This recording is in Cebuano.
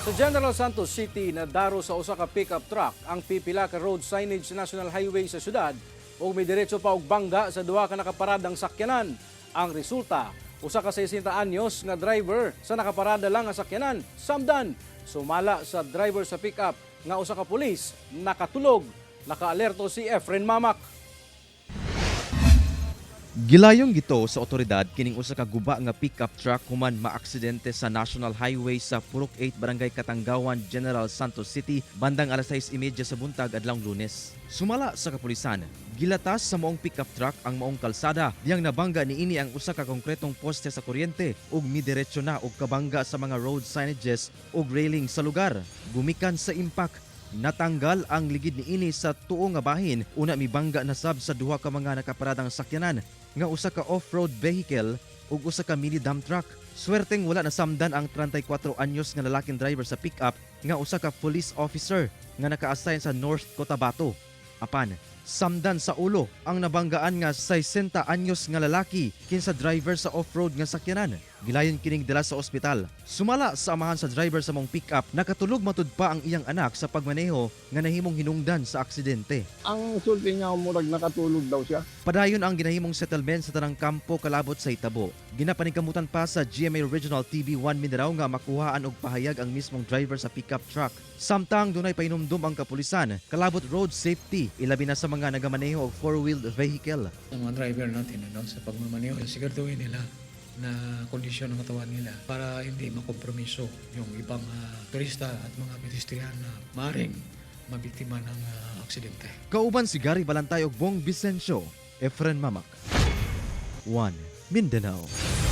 Sa General Santos City, nadaro sa usa ka pickup truck ang pipila ka road signage sa National Highway sa syudad ug midiretso pa og bangga sa duha ka nakaparadang sakyanan. Ang resulta, usa ka 60 anyos nga driver sa nakaparada lang nga sakyanan samdan. Sumala sa driver sa pickup nga usa ka pulis, nakatulog. Nakaalerto si Efren Mamak. Gilayong gito sa otoridad kining usa ka guba nga pickup truck human maaksidente sa National Highway sa Purok 8, Barangay Katangawan, General Santos City bandang alas 6:30 sa buntag adlawng Lunes. Sumala sa kapulisan, gilatas sa maong pickup truck ang maong kalsada diyang nabangga niini ang usa ka konkretong poste sa kuryente ug midiretso na og kabangga sa mga road signages ug railing sa lugar. Gumikan sa impact, natanggal ang ligid niini sa tuo nga bahin, una mibangga na sab sa duha ka mga nakaparadang sakyanan nga usa ka off-road vehicle ug usa ka mini dump truck. Swerteng wala nasamdan ang 34 anyos nga lalaking driver sa pickup nga usa ka police officer nga naka-assign sa North Cotabato. Apan, samdan sa ulo ang nabanggaan nga 60 anyos nga lalaki kinsa driver sa off-road nga sakyanan. Gilayon kining dala sa ospital. Sumala sa amahan sa driver sa maong pickup, nakatulog matud pa ang iyang anak sa pagmaneho nga nahimong hinungdan sa aksidente. Ang sulti niya, murag nakatulog daw siya. Padayon ang ginahimong settlement sa tanang kampo kalabot sa hitabo. Ginapaningkamutan pa sa GMA Regional TV 1 Mindanao nga makuhaan og pahayag ang mismong driver sa pickup truck. Samtang dunay pahinumdum ang kapulisan kalabot road safety, ilabi na sa mga nagamaneho og four-wheeled vehicle. Ang mga driver natin, ano, sa pagmamaneho, siguraduhin nila na kondisyon ng katawan nila para hindi makompromiso yung ibang turista at mga pedestrian na maaaring mabiktima ng aksidente. Kauban si Gary Balantay ug Bong Vicencio, Efren Mamak. 1 Mindanao.